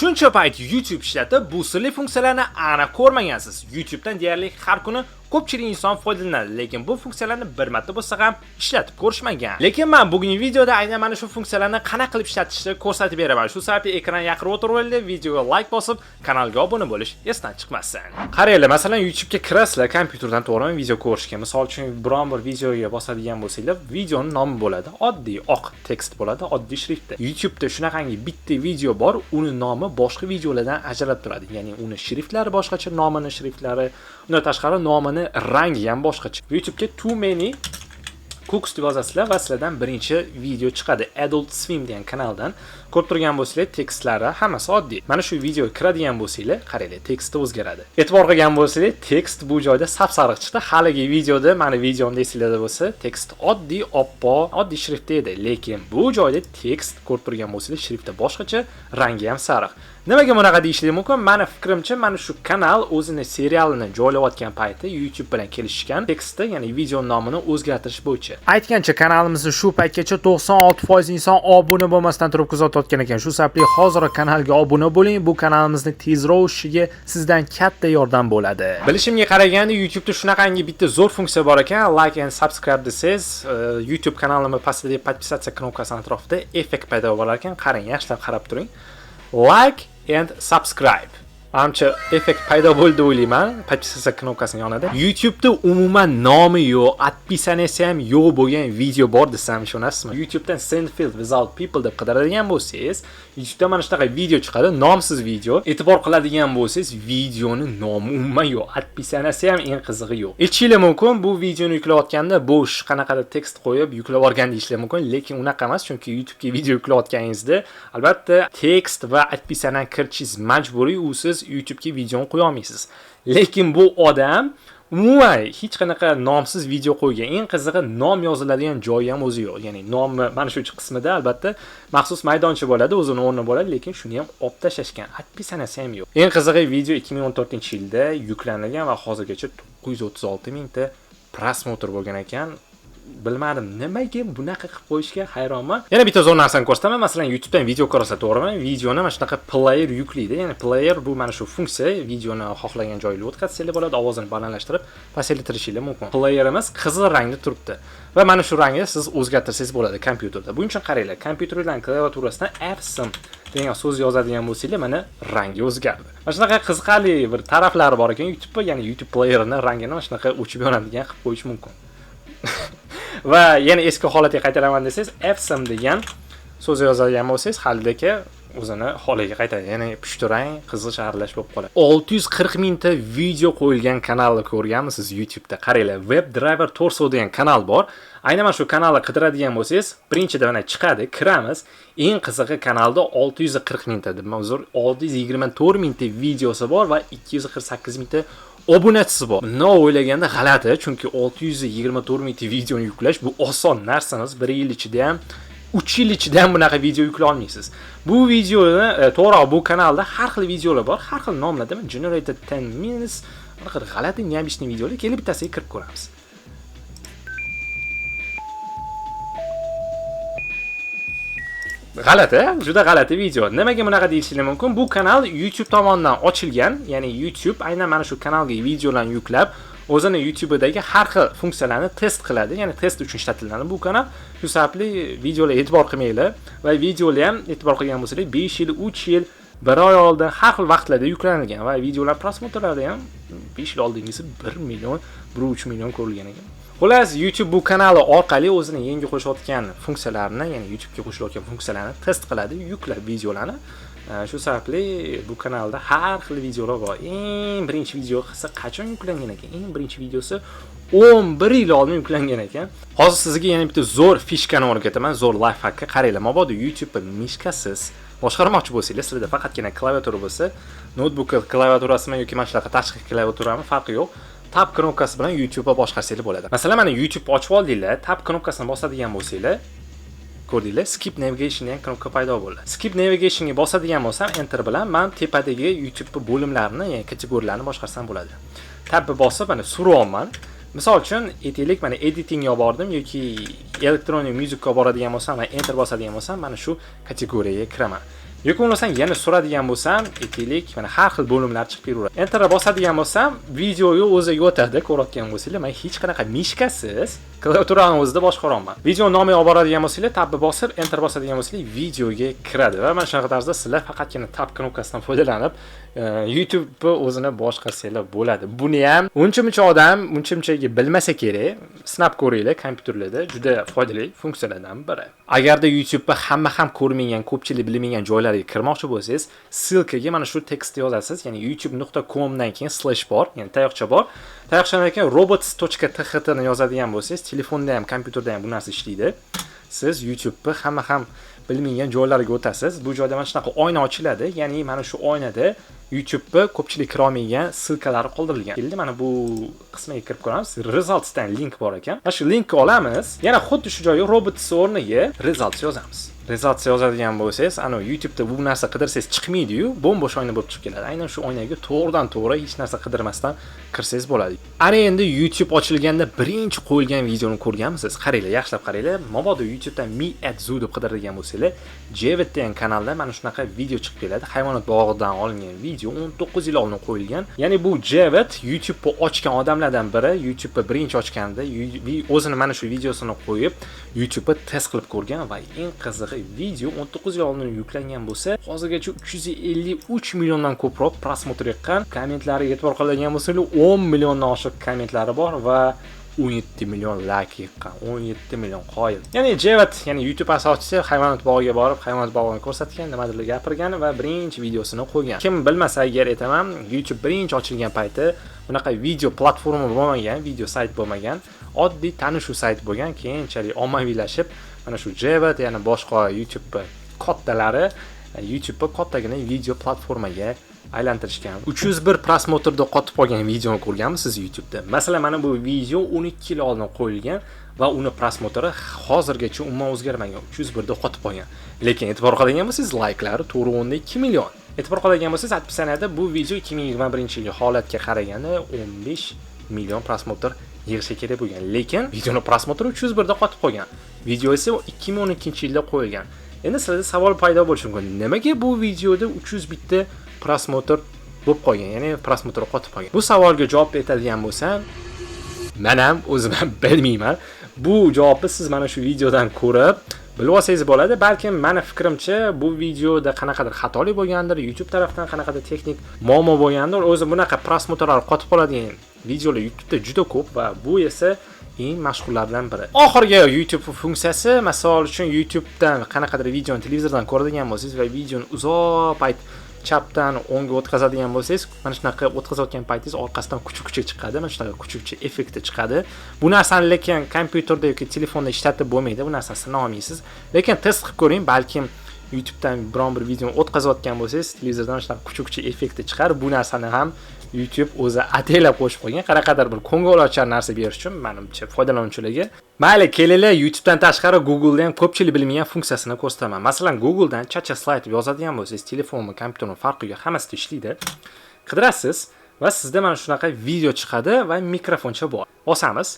Shuncha payt YouTube ishlatib, bu sirli funksiyalarni aniq ko'rmagansiz. YouTube'dan deyarli har kuni ko'pchilik inson foydalanadi, lekin bu funksiyalarni bir marta bo'lsa ham ishlatib ko'rishmagan. Lekin men bugungi videoda aynan mana shu funksiyalarni qanaqa qilib ishlatishni ko'rsatib beraman. Shu sababli ekran yaqin o'tirib oldi, videoga like bosib, kanalga obuna bo'lish esdan chiqmasin. Qaranglar, masalan, YouTube'ga kirasizlar, kompyuterdan to'g'rimi video ko'rishga. Misol uchun, biron bir videoga bosadigan bo'lsanglar, videoning nomi bo'ladi. Oddiy oq tekst bo'ladi, oddiy shriftda. YouTube'da shunaqangi bitta video bor, uni nomi boshqa videolardan ajralib turadi. Ya'ni uni shriftlari boshqacha, nomini shriftlari, undan tashqari nomini rangi ham boshqacha. YouTube'ga Too Many Cooks deb yozasizlar va sizlardan birinchi video chiqadi. Adult Swim degan kanaldan. Ko'rib turgan bo'lsanglar, tekstlari hammasi oddiy. Mana shu videoga kiradigan bo'lsanglar, qaranglar, teksti o'zgaradi. E'tibor qilgan bo'lsanglar, tekst bu joyda sap-sariq chiqdi. Haligi videoda, mana videomda esinglarda bo'lsa, tekst oddiy, oppoq, oddiy shriftda edi. Lekin bu joyda tekst ko'rib turgan bo'lsanglar, shrifti boshqacha, rangi ham sariq. Nimaga bunaqa deyishligi mumkin? Mani fikrimcha, mana shu kanal o'zini serialini joylayotgan payti YouTube bilan kelishgan tekstni, ya'ni video nomini o'zgartirish bo'yicha. Aytgancha, kanalimizni shu paytgacha 96% inson obuna bo'lmasdan turib kuzatayotgan ekan. Shu sababli hoziroq kanalga obuna bo'ling. Bu kanalimizni tezroq o'sishiga sizdan katta yordam bo'ladi. Bilishimga qaraganda, YouTube'da shunaqangi bitta zo'r funksiya bor ekan. Like and subscribe desangiz, YouTube kanalimni pastidagi подписаться knopkasi atrofida effekt paydo bo'lar ekan. Qarang, yaxshilab qarab turing. Like and subscribe. Manimcha, effekt paydo bo'ldi deb o'ylayman. Подписаться knopkasini yonida. YouTube'da umuman nomi yo'q, описание si ham yo'q bo'lgan video bor desam ishonasizmi? YouTube'dan Seinfeld without people deb qidiradigan bo'lsangiz, YouTube'da mana shunaqa video chiqadi, nomsiz video. E'tibor qiladigan bo'lsangiz, videoni nomi umuman yo'q, описание si ham eng qizig'i yo'q. Aytishinglar mumkin, bu videoni yuklayotganda bo'sh qanaqadir tekst qo'yib yuklab olgan deyishlar mumkin, lekin unaqa emas, chunki YouTube'ga video yuklayotganingizda albatta tekst va описание kiritishingiz majburiy, usiz YouTube'ga videoni qo'ya olmaysiz. Lekin bu odam umuman hech qanaqa nomsiz video qo'ygan. Eng qizig'i, nom yoziladigan joyi ham o'zi yo'q. Ya'ni nomi mana shu qismida albatta maxsus maydoncha bo'ladi, o'zini o'rni bo'ladi, lekin shuni ham olib tashlashgan. Описание si ham yo'q. Eng qizig'i, video 2014-yilda yuklanilgan va hozirgacha 936 mingta просмотр bo'lgan ekan. Bilmadim, nimaga bunaqa qilib qo'yishga hayronman. Yana bitta zo'r narsani ko'rsataman. Masalan, YouTubedan video ko'rasa, to'g'rimi? Videoni mana shunaqa player yuklaydi. Ya'ni player bu mana shu funksiya, videoni xohlagan joyiga o'tkazsangiz bo'ladi, ovozini balandlashtirib, pasaytirishinglar mumkin. Playerimiz qizil rangda turibdi. Va mana shu rangni siz o'zgartirsangiz bo'ladi kompyuterda. Buning uchun qaranglar, kompyuterlar klaviaturasidan Fsim degan so'z yozadigan bo'lsanglar, mana rangi o'zgardi. Mana shunaqa qiziqarli bir taraflari bor ekan YouTube'da, ya'ni YouTube playerini rangini mana shunaqa o'chib yonadigan qilib qo'yish mumkin. Va yana eski holatga qaytaraman desangiz, Fsim degan so'z yozadigan bo'lsangiz, halidagi o'zini holiga qaytadi. Ya'ni pushti rang qizil aralash bo'lib qoladi. 640 mingta video qo'yilgan kanalni ko'rganmisiz YouTube'da? Qaranglar, Web Driver Torso degan kanal bor. Aynan mana shu kanalni qidiradigan bo'lsangiz, birinchida mana chiqadi, kiramiz. Eng qizig'i, kanalda 640 mingta, deb uzr, 624 mingta videosi bor va 248 mingta obunachisi bor. Bundoq o'ylaganda g'alati, chunki 624 mingta videoni yuklash bu oson narsa emas. 1 yil ichida ham, 3 yil ichida ham bunaqa video yuklay olmaysiz. Bu videoni, to'g'ri, bu kanalda har xil videolar bor, har xil nomlarda. Generated 10 minutes, bir xil g'alati необычный videolar. Kelib bittasiga kirib ko'ramiz. G'alati, juda g'alati video. Nimaga bunaqa deyishingiz mumkin? Bu kanal YouTube tomonidan ochilgan, ya'ni YouTube aynan mana shu kanalga videolarni yuklab, o'zini YouTube'dagi har xil funksiyalarni test qiladi, ya'ni test uchun ishlatiladi bu kanal. Shu sababli videolar e'tibor qilmanglar va videolar ham e'tibor qilgan bo'lsanglar, 5 yil, 3 yil, 1 oy oldin har xil vaqtlarda yuklanilgan va videolar просмотр lari ham 5 yil oldingisi 1 million, 1.3 million ko'rilgan ekan. Xullas, YouTube bu kanali orqali o'zini yangi qo'shayotgan funksiyalarini, ya'ni YouTube'ga qo'shilayotgan funksiyalarni test qiladi, yuklab videolarni. Shu sababli bu kanalda har xil videolar bor. Eng birinchi videosi qachon yuklangan ekan? Eng birinchi videosi 11 yil oldin yuklangan ekan. Hozir sizga yana bitta zo'r фишка ni o'rgataman, zo'r лайфхак ka. Qaranglar, mabodo YouTube'ni мышка siz boshqarmoqchi bo'lsanglar, sizlarda faqatgina klaviatura bo'lsa, noutbuk klaviaturasimi yoki mana shunaqa tashqi klaviaturami, farqi yo'q. Tab knopkasi bilan YouTube'ni boshqarsanglar bo'ladi. Masalan, mana YouTube ochib oldinglar, Tab knopkasini bosadigan bo'lsanglar, ko'rdinglar, Skip Navigation degan knopka paydo bo'ldi. Skip Navigationga bosadigan bo'lsam, Enter bilan men tepadagi YouTube bo'limlarini, ya'ni kategoriyalarni boshqarsam bo'ladi. Tabni bosib, mana suryapman. Misol uchun, aytaylik, mana editingga bordim yoki elektron muzikga boradigan bo'lsam va Enter bosadigan bo'lsam, mana shu kategoriyaga kiraman. Yoki bo'lmasam yana suradigan bo'lsam, aytaylik, mana har xil bo'limlar chiqib kelaveradi. Enter bosadigan bo'lsam, videoga o'ziga o'tadi, ko'rayotgan bo'lsanglar, men hech qanaqa мышка siz klaviaturani o'zida boshqaryapman. Video nomiga olib boradigan bo'lsanglar, tabni bosib, enter bosadigan bo'lsanglar, videoga kiradi va mana shunaqa tarzda sizlar faqatgina tab knopkasidan foydalanib, YouTube o'zini boshqarsanglar bo'ladi. Buni ham uncha-muncha odam uncha-munchaga bilmasa kerak. Sinab ko'ringlar, kompyuterlarda juda foydali funksiyalardan biri. Agarda YouTube'da hamma ham ko'rmagan, ko'pchilik bilmagan joylarga kirmoqchi bo'lsangiz, ссылка ga mana shu tekstni yozasiz, ya'ni youtube.com dan keyin slash bor, ya'ni tayoqcha bor. Tayoqchadan keyin robots.txt ni yozadigan bo'lsangiz, telefonda ham, kompyuterda ham bu narsa ishlaydi. Siz YouTube'ni hamma ham bilmagan joylarga o'tasiz. Bu joyda mana shunaqa oyna ochiladi, ya'ni mana shu oynada YouTube'ni ko'pchilik kira olmagan ссылка lari qoldirilgan. Endi mana bu qismiga kirib ko'ramiz. Resultsdan link bor ekan. Mana shu linkni olamiz. Yana xuddi shu joyga robots o'rniga results yozamiz. Results yozadigan bo'lsangiz, ana YouTube'da bu narsa qidirsangiz chiqmaydi-yu, bo'm-bo'sh oyna bo'lib chiqib keladi. Aynan shu oynaga to'g'ridan to'g'ri hech narsa qidirmasdan kirsangiz bo'ladi. Ana endi YouTube ochilganda birinchi qo'yilgan videoni ko'rganmisiz? Qaranglar, yaxshilab qaranglar. Mabodo YouTube'dan Me at Zoo deb qidiradigan bo'lsanglar, Javid degan kanalda mana shunaqa video chiqib keladi. Hayvonot bog'idan olingan video 19 yil oldin qo'yilgan. Ya'ni bu Javid YouTube'ni ochgan odamlardan biri, YouTube'ni birinchi ochganda o'zini mana shu videosini qo'yib, YouTube'ni test qilib ko'rgan va eng qizig'i video 19 yil oldin yuklangan bo'lsa, hozirgacha 353 milliondan ko'proq просмотр yiqqan. Kommentlariga e'tibor qiladigan bo'lsanglar, 10 milliondan oshiq kommentlari bor va 17 million layk yiqqan. 17 million, qoyil. Ya'ni Javid, ya'ni YouTube asoschisi hayvonot bog'iga borib, hayvonot bog'ini ko'rsatgan, nimadirlar gapirgan va birinchi videosini qo'ygan. Kim bilmasa agar aytaman, YouTube birinchi ochilgan payti bunaqa video platforma bo'lmagan, video sayt bo'lmagan, oddiy tanishuv sayt bo'lgan. Keyinchalik ommaviylashib, mana shu Javid, ya'ni boshqa YouTube kattalari YouTube'ni kattagina video platformaga aylantirishgan. 301 просмотр da qotib qolgan videoni ko'rganmisiz YouTube'da? Masalan, mana bu video 12 yil oldin qo'yilgan va uni просмотр i hozirgacha umuman o'zgarmagan. 301 da qotib qolgan. Lekin e'tibor qilgan bo'lsangiz, layklari 4.2 million. E'tibor qilgan bo'lsangiz, описание da bu video 2021-yilgi holatga qaraganda 15 million просмотр yig'ishi kerak bo'lgan. Lekin videoni просмотр i 301 da qotib qolgan. Video esa 2012-yilda qo'yilgan. Endi sizlarda savol paydo bo'lishi mumkin. Nimaga bu videoda 301 ta просмотр bo'lib qolgan, ya'ni просмотр qotib qolgan? Bu savolga javob aytadigan bo'lsam, men ham o'zim ham bilmayman. Bu javobni siz mana shu videodan ko'rib bilib olsangiz bo'ladi. Balkim meni fikrimcha bu videoda qanaqadir xatolik bo'lgandir, YouTube tarafdan qanaqadir texnik muammo bo'lgandir. O'zi bunaqa просмотр lar qotib qoladigan videolar YouTube'da juda ko'p va bu esa eng mashhurlardan biri. Oxirgi YouTube funksiyasi, misol uchun YouTube'dan qanaqadir videoni televizordan ko'radigan bo'lsangiz va videoni uzoq payt chapdan o'ngga o'tkazadigan bo'lsangiz, mana shunaqa o'tkazayotgan paytingiz orqasidan kuchukcha chiqadi, mana shunaqa kuchukcha effekti chiqadi. Bu narsani lekin kompyuterda yoki telefonda ishlatib bo'lmaydi, bu narsani sina olmaysiz. Lekin test qilib ko'ring, balkim YouTube'dan biron bir videoni o'tkazayotgan bo'lsangiz, televizordan shunaqa kuchukcha effekti chiqar. Bu narsani ham YouTube o'zi ataylab qo'shib qo'ygan, qanaqadir bir ko'ngilochar narsa berish uchun menimcha foydalanuvchilarga. Mayli, kelinglar, YouTube'dan tashqari Google'da ham ko'pchilik bilmagan funksiyasini ko'rsataman. Masalan, Google'dan Chacha Slide yozadigan bo'lsangiz, telefonmi, kompyutermi farqi yo'q, hammasida ishlaydi. Qidirasiz va sizda mana shunaqa video chiqadi va mikrofoncha bor. Bosamiz.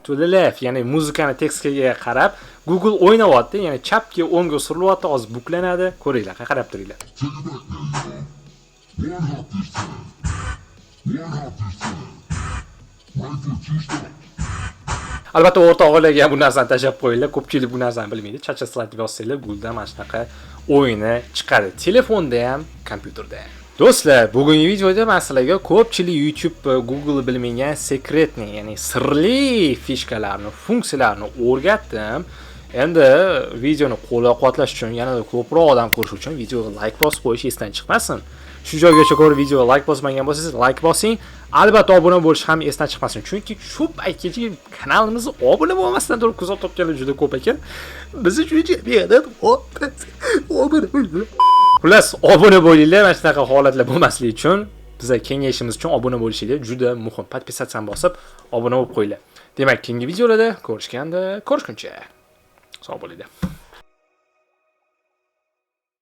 To the left, ya'ni muzikani tekstiga qarab Google o'ynayapti, ya'ni chapga o'ngga surilyapti, hozir buklanadi. Ko'ringlar, qarab turinglar. Take it back now, y'all. One hop this time. One hop this time. Right foot, two stop. Albatta, o'rtoqlarga bu narsani tashlab qo'yinglar, ko'pchilik bu narsani bilmaydi. Chacha Slide deb yozsanglar, Google'da mana shunaqa o'yini chiqadi. Telefonda ham, kompyuterda ham. Do'stlar, bugungi videoda men sizlarga ko'pchilik YouTube, Google bilmagan секретный, ya'ni sirli фишка larni, funksiyalarni o'rgatdim. Endi videoni qo'llab-quvvatlash uchun, yanada ko'proq odam ko'rishi uchun videoga like bosib qo'yish esdan chiqmasin. Shu joygacha ko'rib videoga like bosmagan bo'lsangiz, like bosing. Albatta obuna bo'lish ham esdan chiqmasin. Chunki shu paytgacha kanalimizga obuna bo'lmasdan turib kuzatayotganlar juda ko'p ekan. Bizni shuncha mehnat obuna bo'linglar. Xullas, obuna bo'linglar, mana shunaqa holatlar bo'lmasligi uchun, biza kengayishimiz uchun obuna bo'lishinglar juda muhim. Подписаться bosib, obuna bo'lib qo'yinglar. Demak, keyingi videolarda ko'rishganda ko'rishguncha. Sog' bo'linglar.